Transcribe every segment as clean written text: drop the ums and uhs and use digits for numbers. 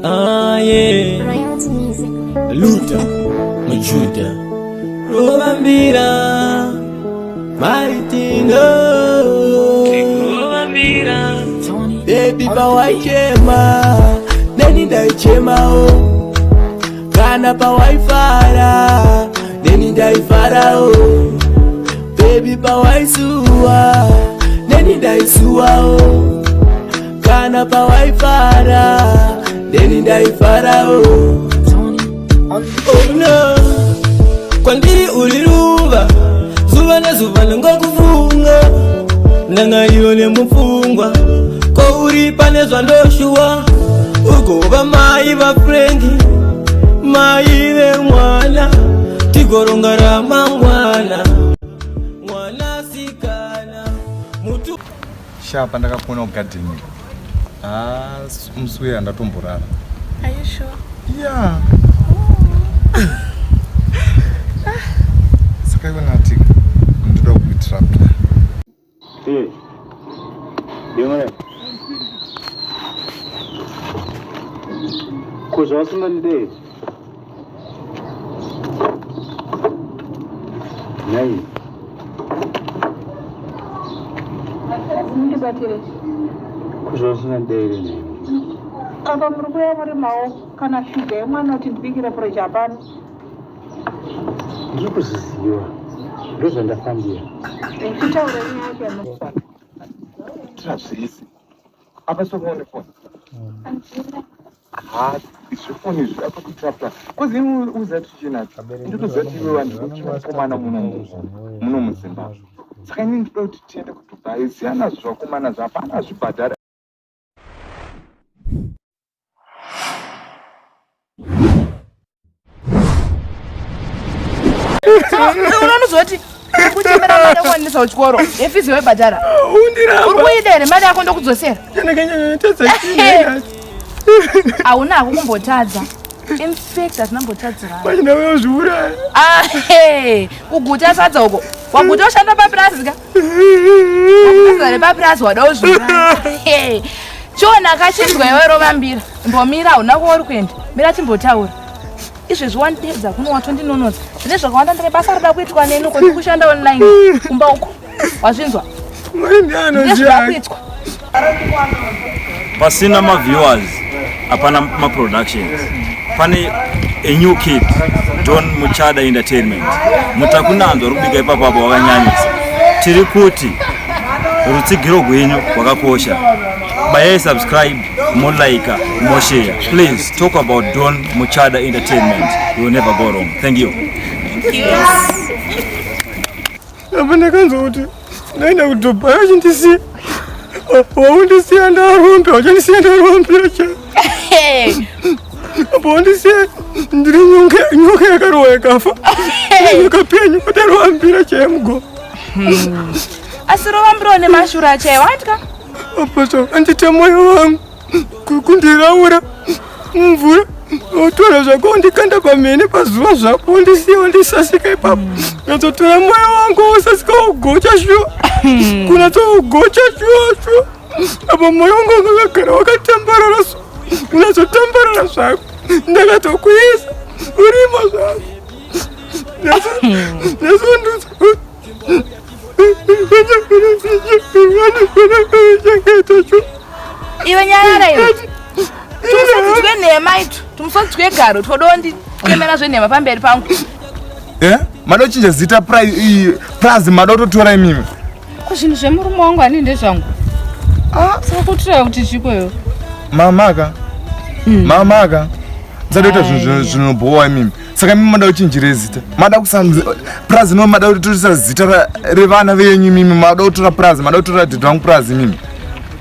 Aye. Luta Mujuda Rovambira Maitino Rovambira Baby pawaichema neni ndaichemawo kana pawaifara neni ndaifarawo Baby pawaisuwa neni ndaisuwawo kana pawaifara neni ndaifarawo. Oh no, kwandiri uri ruva, zuva nezuva ndingokufunga, ndangariro nemupfungwa, kwauri pane zvandoshuwa, ugova mai vaFrenki, mai vemwana, tigoronga ramangwana, mwanasikana mutu. Sha pandakakona kugadheni ah, musi uye handatomborara. Are you sure? Yeah. Saka iwe Natika ndoda kukuitira plan. Eh. Ndimwe. Ko zvawasingandide? Nhai. Mundibatire. Ko zvawasingandide here nhai? Apa muri kuuya muri maoko kana shuga yemwana kuti ndibikire porridge hapana. Ndiri kuzviziva. Ndozvandafambira. Chitaura nyaya yacho yamunotsvaka. Tira zvese. Apa sokuone foni. Ha, zvefoni izvi apa kuitira plan. Kozi ini uziva kuti chinacho. Ndinotoziva kuti iwe vanhu mukomana muno muno muZimbabwe. Saka ini ndinoda kuti tiende kuDubai. Siyana zvakomana zvapana zvibhadhara. Unonozoti kuchemera mari yekuwanisa kuchikoro yefizi yoibhadhara. Uri kuida here mari yako ndokudzosera? Hauna hako kumbotadza. In fact hatina kumbotadzirana. Ah, hey, kuguta sadza uko. Waguta ushanda papurazi ka? Waguta repapurazi wada uzviuraya. Hey, Chiona kachinzwa iwe rovambira. Mbomira hauna kwauri kuenda. Mira timbotaura. Izvezvi wandidedza kuno watondinonotsa. Zvine zvakawanda ndine basa roda kuitwa neni uko ndiri kushanda online kumba uko. Wazvinzwa? Ndine zvinoda kuitwa. Pasina maviewers hapana maproductions. Pane a new kid Don Muchada Entertainment. Mutakunanzwa uri kubika ipapo apo wakanyanyisa. Tiri kuti rutsigiro rwenyu rwakakosha. Bayai subscribe, molaika, moshare. Please talk about Don Muchada Entertainment. You will never go wrong. Thank you. Apa ndakanzwa kuti ndaenda kuDubai vachindisiya. Waundisiya ndarombe, wachandisiya ndarombe cha. Apa wandisiya ndiri nyoka, nyoka yakarohwa yakafa. Nyoka penyu kwatarovambira chaiye mugo. Asi rovambirawo nemashura chaiwo atya. Apa zvakandita moyo wangu kundiraura mumvura wotora zvako wondikanda pamhene pazuva zvako wondisiya wondisasika ipapo nyatsotora moyo wangu wosasika wogocha shuwa kunatsougocha shuwa shuwa apa moyo wangu wanga wakagara wakatambarara so unatsotambarara zvako ndakatokuisa urimo zvako nyatsonduza Iwe nyarara iwe. Tumusodzi twenhema itu. Tumusodzi twegaro twoda nditemera zvenhema pamberi pangu. Eh? Mada kuchinja zita prazi mada kutotora imimi. Ko zvinhu zvemurume wangu ani ndezvangu. Ah, saka kutiraya kuti chiko Mama ka. Mama ka. Musadoita zvinhu zvinobhowa imimi. Saka imimi mada kuchinjire zita. Mada kusanzi prazi no mada kutorisa zita revana venyu imimi mada kutora prazi, mada kutora dhedhi wangu prazi imimi.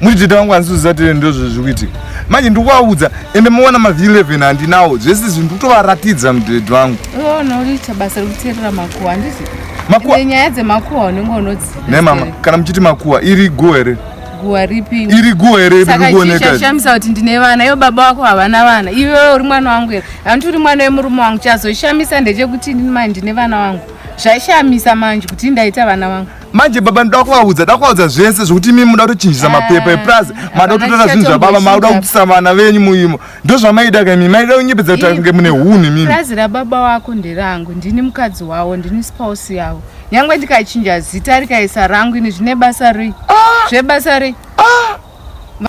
Muri dhedhi wangu handisi kuziva kuti ndozvo zviri kuitika. Manje ndikuvaudza ende moona ma V11 handinawo. Zvese izvi ndikutovaratidza mudhedhi wangu. Unoona uriita basa rekuteerera makuhwa handiti? Makuhwa. Nyaya dzemakuhwa unenge unodziziva. Ne mama, kana muchiti makuhwa iri go here? Guwa ripi? Iri guwa here riri kuoneka? Saka chashamisa kuti ndine vana, iwe baba wako havana vana. Iwe uri mwana wangu here? Hanti uri mwana wemurume wangu. Chazoshamisa ndechekuti ndini manje ndine vana vangu. Zvashamisa manje kuti ndaita vana vangu. Manje baba ndoda kuvaudza, ndoda kuvaudza zvese zvekuti imi muda kutochinjisa mapepa epurazi, mada kutotora zvinhu zvababa, makuda kupisa vana venyu muimo. Ndozvamaida ka imi, maida kunyepedza kuti kunge mune hunhu imimi. Purazi rababa wako nderangu, ndini mukadzi wavo, ndini spouse yavo. Nyangwe ndikachinja zita rikaisa rangu ini zvine basa rei? Ah! Zvebasa rei? Ah!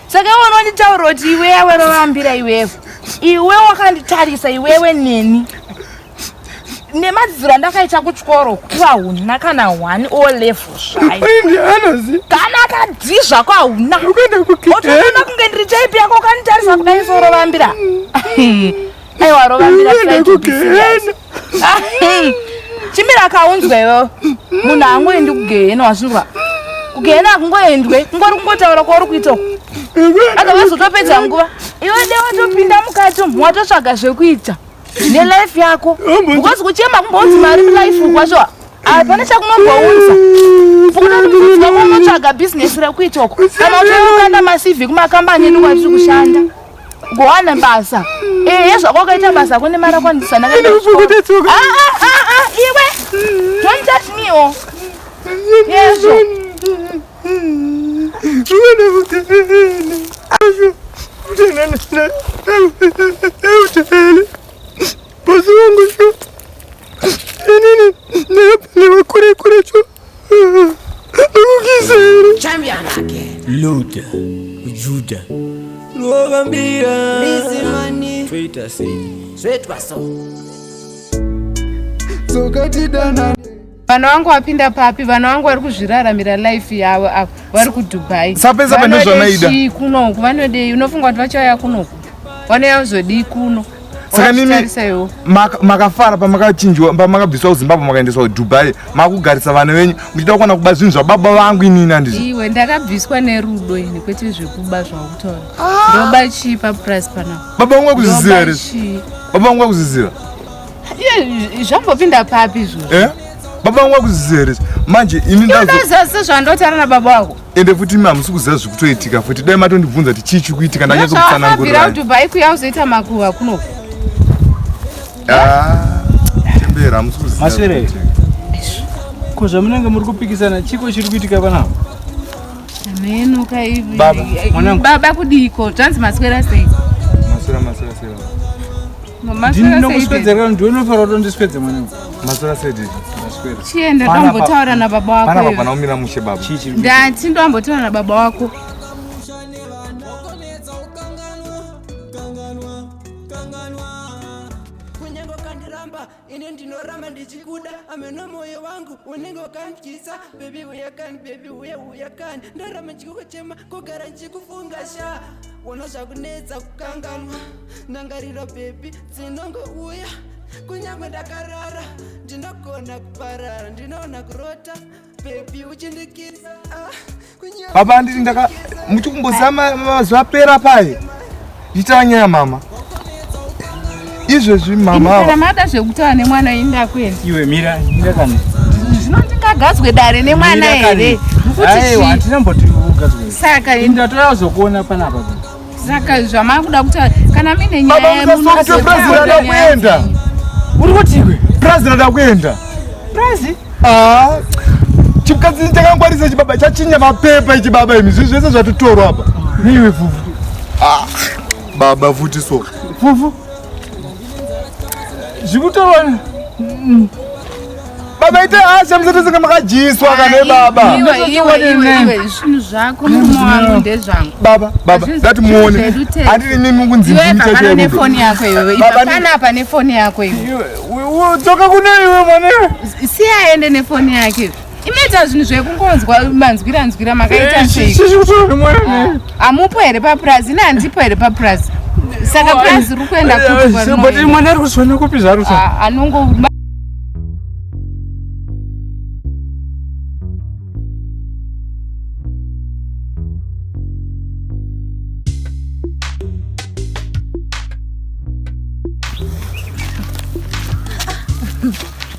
Saka iwe unonditaura kuti iwewe rovambira iwewe. Iwe wakanditarisa iwewe neni. Nemadzidziro andakaita kuchikoro kuva hauna kana one o level zvayo. Kana kadhi zvako hauna. Otoona kunge ndiri type yako ukanditarisa kudai so rovambira. Aiwa rovambira try to be serious. Chimira kaunzwa iwewe. Munhu haangoendi kugehena wazvinzwa. Kugehena hakungoendwe, kungori kungotaura kwauri kuita uku. Aka vazotopedza nguva. Iwe de watopinda mukati umu watotsvaga zvekuita nelife yako. Because kuchema kumbounzi mari mulife kwacho hapana chakunombounza. Ukuda kuti mukadzi wako unotsvaga business rekuita uku. Kana utoyokanda maCV kumakambani edu kwatiri kushanda. Gowana basa. Ehe zvako wakaita basa kune mari akwandisa ndakaenda kuchikoro. Ah, ah, ah, ah, iwe. Don't touch me oh. Yezvo. Bosi wangu sho. Inini ndakapelewa kure kure cho. Ndikukisere. Champion ake. Luda, Juda. Rovambira. Lizimani. Twitter sei. Zvetwa so. Tsoka tidana. Vana vangu vapinda papi? Vana vangu vari kuzviraramira life yavo ava, vari kuDubai. Sapesa pane Vanode zvamaida. chii kunoku? Vanodei? Unofunga kuti vachauya kunoku? Vanouya kuzodii kuno? Saka mimi Wakazvitarisa iwe. Makafara pamakachinjwa, pamakabviswa kuZimbabwe makaendeswa kuDubai, makugarisa vana venyu muchida kuwana kuba zvinhu zvababa vangu inini handizvo? Iwe ndakabviswa nerudo ini kwete zvekuba zvakutaura. Ndoba chii papurazi panapa? Baba vangu vakuzviziva Ndoba here? chii? Baba vangu vakuzviziva? Iye zvambopinda papi izvozvo? Baba vangu vakuzviziva here? Manje ini ndazo Unoziva sezvandotaura nababa wako. Ende futi imi hamusi kuziva zviri kutoitika futi. Dai matondibvunza kuti chii chiri kuitika ndanyatso Zvawakabvira kutsanangurirai. kuDubai kuya uzoita makuva kunoku. Ah, chembera hamusi kuziva. Maswere. zviri kuitika. Ko zvamunenge muri kupikisana chiko chiri kuitika panapa? Mheno kai. Baba, mwanangu. Baba kudiko? Zvanzi maswera sei? Maswera, maswera sei baba? Maswera sei? Ndinokuswedzera ndiwe unofanira kutondiswedza mwanangu. Maswera sei didi? Maswera. Chienda Pana ndombotaura nababa wako. Pana iwe. baba naumira mushe baba. Chii chiri kuitika? Ndati ndombotaura nababa wako. Kunyange ukandiramba ini ndinoramba ndichikuda, ameno moyo wangu unenge ukandyisa. Baby uya kani, baby uya uya kani, ndoramba ndichikuchema kugara ndichikufunga sha. Wona zvakunetsa kukanganwa ndangariro baby dzinongouya. Kunyange ndakarara ndinogona kuparara, ndinoona kurota baby uchindikisa. Ah, Baba handiti ndaka muchikumboziva mazuva apera paye. Ndichitaura nyaya mama. Izvezvi mama Kana ava. mada zvekutaura nemwana ini ndakuenda. Iwe mira, mira kani. Zvino ndingagadzwe dare nemwana Mira kani. here? Mukuti Aiwa, chii? hatina mboti ugadzwe. Saka Ini ndatoda kuzokuona panapa. Saka zvamakuda kutaura kana mine Baba nyaya musasokuti purazi rada kuenda. Uri kuti iwe? Purazi rada kuenda. Purazi? Ah. Chikadzi chakangwarisa chibaba chachinja mapepa ichi baba imi zvinhu zvese zvatotorwa apa. Iwe fufu. Ah. Baba futi so. Fufu. Zvikutorwa. Baba ite hasha musatosanga makadyiswa kana baba. Iwe iwe iwe iwe zvinhu zvako murume wangu ndezvangu. Baba, baba, Hazvinzi ndati muone. zvedu tese. Handiti mimi kunzi Iwe ndimi bva pano chacho nefoni yako iwewe. Baba, Ibva panapa nefoni yako iwe. Dzoka kune iwe mwana. Siya aende nefoni yake. Inoita zvinhu zvekungonzwa manzwira nzwira makaita sei? Chikutorwa mwana. Hamupo here papurazi? Ini handipo here papurazi? Saka purazi riri kuenda kupi But kwarinoenda? mwana ari kuzviona kupi zvaari kuzviona? Ah, Anongo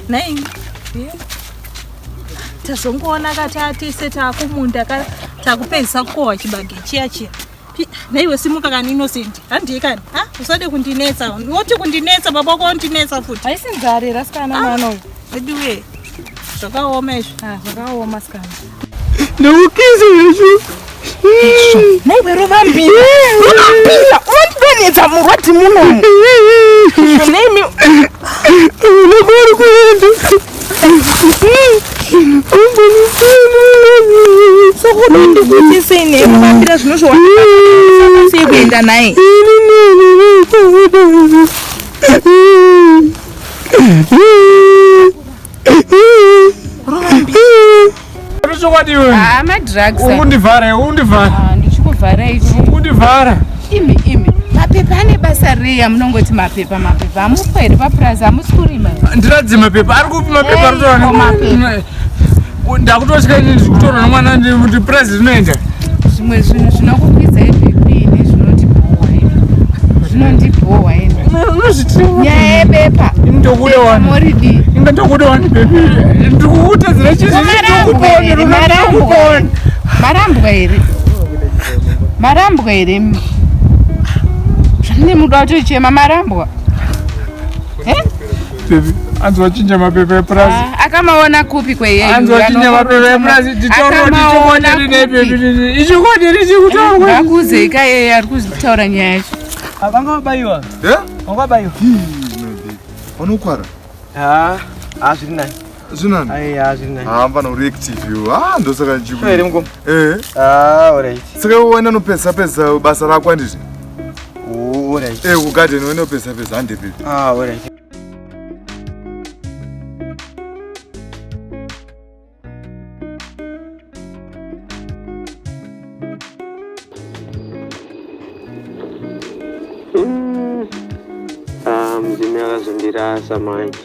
Nhai. Tazongoona ka tatese takumunda ka takupedzisa kukohwa chibage chiya chiya. Nhaiwe simuka kani Innocent. Handiye kani. Ha? Usade kundinetsa. Woti kundinetsa baba wako wondinetsa futi. Haisi nzara here asikana mwana uyu? Veduwe. Zvakaoma izvi. Ah, zvakaoma sikana. Ndikukiza izvo. Naiwe rova mbira. Rova mbira. Unondidonhedza murwadzi munomu. Izvo neimi. Unogona kuenda. Saka unondikuti sei newe vambira zvinozvo sei kuenda naye? Chokwadi iwe. Ah, madrugs. Ukundivhara, ukundivhara. Ah, ndichikuvhara ichi. Ukundivhara. Imi imi. Mapepa ane basa rei amunongoti mapepa mapepa. Hamupo here papurazi hamusi kurima. Ndiradze mapepa. Ari kupi mapepa ari kutora Ei, mapepa. Ndakutotya ini ndikutorwa nemwana kuti purazi rinoenda. Zvimwe zvinhu zvinokukwidzai BP ini zvinondibhowa ini. Zvinondibhowa ini. Nyaya yebepa. Ndokuda wani. Moridii. Inga ndokuda wani baby. Ndikukutadzira chii? Ndikupone, ndikupone. Marambwa here? Marambwa here? Zvamune muda kutochema marambwa. Eh? Baby, anzi wachinja mapepa epurazi. Ah, akamaona kupi kweyeyu? Anzi wachinja mapepa epurazi. Akamaona Titorwa ichokwadi richi kutorwa. Ngakuze ikayeye ari kutaura nyaya yacho. Vanga vabaiwa. Eh? Vanga vabaiwa. Vanokwara. Ah, ah zviri nani. Zviri nani? Ai, ah zviri nani. Ah, mfana uri active iwe. Ah, ndosaka ndichiku. Here mukoma. Eh. Ah, alright. Saka iwe waenda nopesa pesa basa rako handiti? Oh, alright. Eh, kugarden waenda nopesa pesa hande baby. Ah, alright. Ah, mudzimai akazondirasa manje.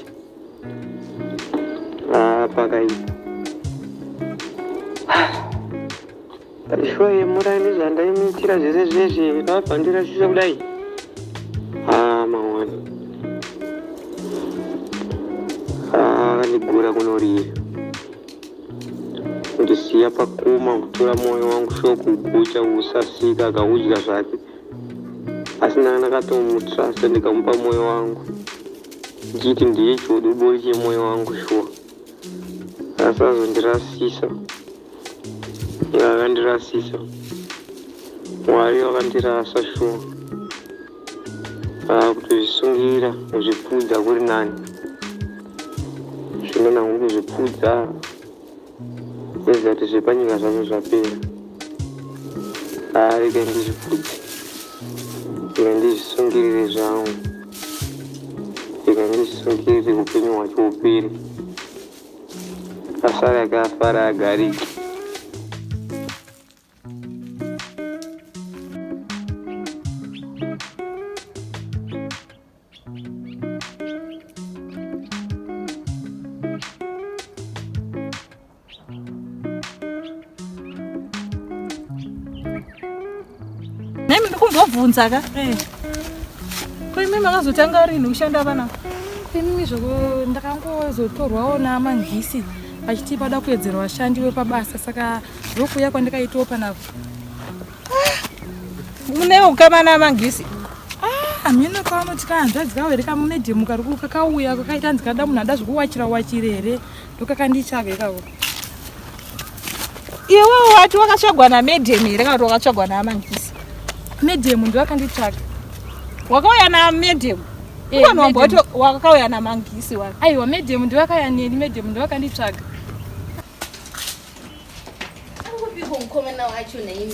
Ah, pakaipa. Shuwa yemura nezvandaimuitira zvese zvese vabva ndirasisa kudai. Ah, mawani. Ah, akandigura kunorira. Kundisiya pakoma kutora mwoyo wangu shuwa kugucha kuusasika akaudya zvake. Asi ndanga ndakatomutrasta ndikamupa mwoyo wangu. Ndichiti ndiye chodobori chemwoyo wangu shuwa. Asi azondirasisa. Akandirasisa. Mwari wakandirasa shuwa. Ah, kutozvisungira kuzvipfudza kuri nani. Zvino nangu kuzvipfudza ndoziva kuti zvepanyika zvacho zvapera. Ah, rega ndizvipfudze. Rega ndizvisungirire zvangu. Rega ndizvisungirire upenyu hwacho hupere. Asara akafara agariki. Nemi ndikumbobvunza ka. Ko imi makazotanga rini kushanda panapa? Imimi zvoko ndakangozotorwawo namangisi vachiti pada kuwedzera vashandi vepabasa saka ndokuuya kwandikaitawo panapa. Mune ukama namangisi? Hameno kavanoti kahanzvadzi kavo here kamumedhemu kari kakauya kakaita hanzi kada munhu ada zvekuwachira wachira here ndokakanditsvaga ikako. Iwe wati wakatsvagwa namedhemu here kana kuti wakatsvagwa namangisi? Medhemu ndiwo akanditsvaga. Wakauya namedhemu? Eh, Uko wamboti madam. wakauya namangisi wani. Aiwa medhemu ndiwo akauya neni medhemu ndiwo akanditsvaga. Kupiko mukomana wacho naimi.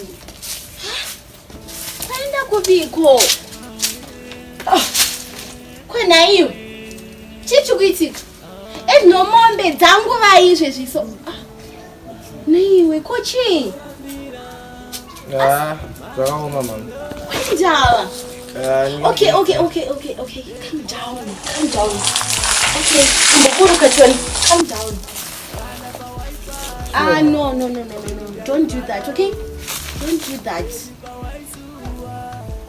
Kwaenda kupiko? Kwena iwe. Chii chikuitika? Ezvino mombe dzangu vaizvezvi so. Naiwe ko chii? Ah, zvakaoma mama. Kwendava. Ah, Okay, okay, okay, okay, okay. Calm down. Calm down. Okay. Mbukuruka Tony. Calm down. Ah, no, no, no, no, no, no. Don't do that, okay? Don't do that.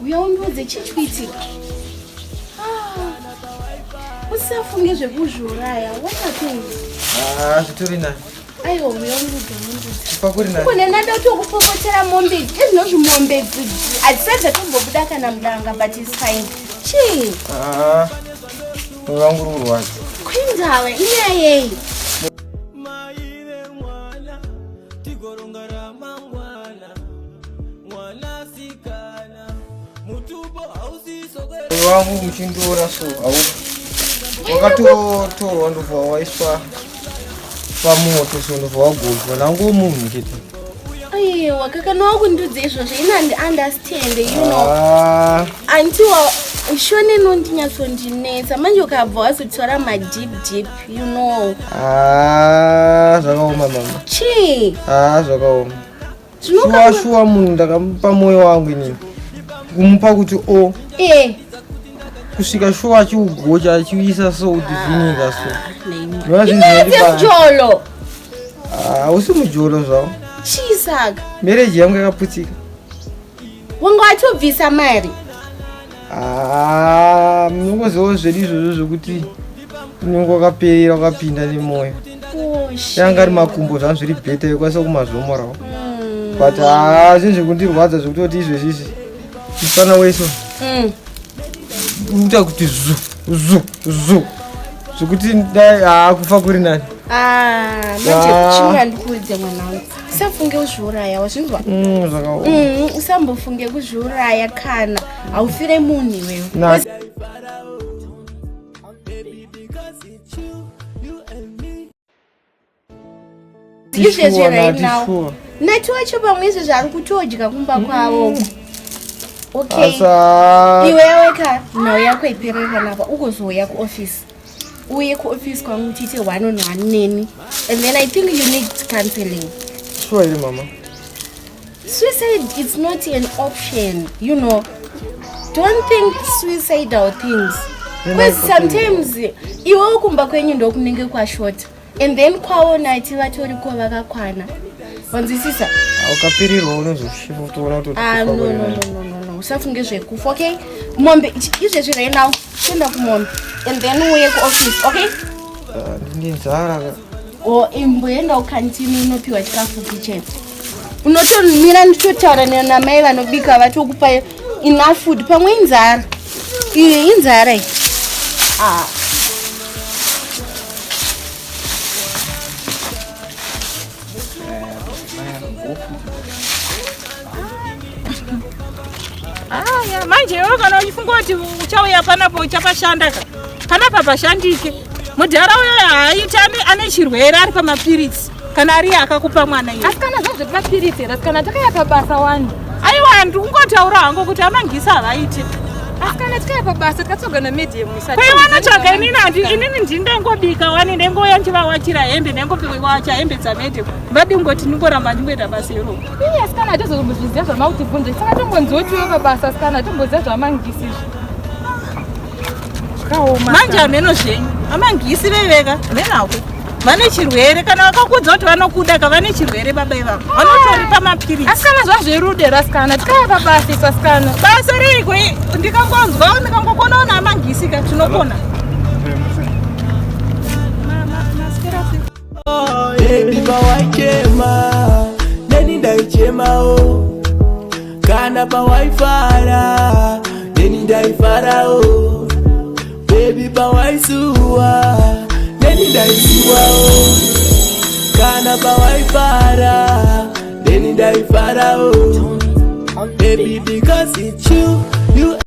Uya undiudze chii chikuitika. Ah, usafunge zvekuzviuraya. What happened? Ah, zvitori nani. Aiwa, uya undiudze, undiudze. Pakuri nani. Kune ndandotokupopotera mombe idzi. Izvinozvi mombe idzi hadzisati dzatombobuda kana mudanga but it's fine. Chii? Ah, moyo wangu uri kurwadza. Kwindava inyaya yei? Tongoronga ramangwana mwanasikana mutupo hausisokwera Wangu muchindiona so au wakatotorwa ndobva waiswa pamoto so ndobva wagochwa ndango munhu chete. Aiwa, kakana wakundudza izvozvo, ini handi understand, you know. Ah, Antiwa shona inondinyatsondinetsa manje, ukabva wazotaura madeep deep, you know. Ah, zvakaoma mama. Chii? Ah, zvakaoma. Zvinoka- Shuwa shuwa, munhu ndakamupa mwoyo wangu inini, kumupa kuti o kusvika shuwa achiugocha achiuisa so kuti vinegar so. Ndinoona zvinhu Inyaya zvinondibaya. dzemujolo. Ah, hausi mujolo zvawo. Chii saka? Marriage yangu yakaputsika. Wanga watobvisa mari? Ah, munongozivawo zvedu izvozvo zvokuti unenge wakaperera, wakapinda nemwoyo. Oh, shit. Yanga ari makumbo, zvanga zviri better, ikwanisa kumazomorawo, but haa, zvinhu zvekundirwadza zvekutoti izvezvi izvi musana weso uita kuti zu zu zu, zvekuti dai haa kufa kuri nani. Ah, manje Ah. chimwe ndikuudze mwanangu, usafunge kuzviuraya, wazvinzwa? Zvakaoma. Usambofunge kuzviuraya, kana haufire munhu iwewe. Na- Because it's you, you and me. Izvezvi Shuwa, right Nati, now shuwa. Nati wacho pamwe izvezvi ari kutodya kumba kwavo, okay? Asa. Iwewe ka, nhau yako iperere panapa, ugozouya kuofisi, uye kuofisi kwangu tiite one on one neni, and then I think you need counseling. Shuwa here mama? Suicide, it's not an option, you know. Don't think suicidal things, because sometimes iwewe kumba kwenyu ndokunenge kwashota, and then kwavo Nati vatoriko vakakwana, wanzwisisa? Ukapirirwa unozoshiva kutoona kuti Ah, no, no, no, no, no, no. Usafunge zvekufa, okay? Mombe izvezvi right now, toenda kumombe and then uuye kuoffice, okay? Ndine nzara ka. O imboenda kukantini unopiwa chikafu kitchen, unotomira nditotaura namai vanobika, vatokupa enough food. Pamwe inzara iyi, inzara iyi, ah. Aya, manje iwe kana uchifunga kuti uchauya panapo uchapashanda ka, panapa pashandike. Mudhara uyo haaiti, ane chirwere, ari pamapiritsi, kana ariye akakupa mwana iye. Asi kana zvazvemapiritsi here? Asi kana takaya pabasa wani? Aiwa, ndikungotaura hangu kuti amangisi havaiti. Asi kana tikaya pabasa tikatsvaga namedium. Kwai vanotsvaga, inini handi, inini ndindengobika wani, ndengouya ndichivawachira hembe, ndengowacha hembe dzamedhemu, vadingoti ndingoramba ndingoita basa iroro. Iye, asi kana hatizozviziva zvamakutibvunza, saka tombonziwo tiwe pabasa, asi kana tomboziva zvamangisi izvi, zvakaoma. Manje hameno zvenyu, amangisi veveka venako vane chirwere. Kana vakakudza kuti vanokuda ka, vane chirwere baba ivavo, vanotori pamapiritsi. Asi kana zvazverude, rasikana tikaya pabasa isu, asikana. Basa reiko? Ndikangonzwa, ndikangokonawo naamangisi ka, tinokona. Baby, pawaichema neni ndaichemawo, kana pawaifara neni ndaifarawo. Baby, pawaisuwa neni ndaisuwawo, kana pawaifara neni ndaifarawo. Baby, because it's you.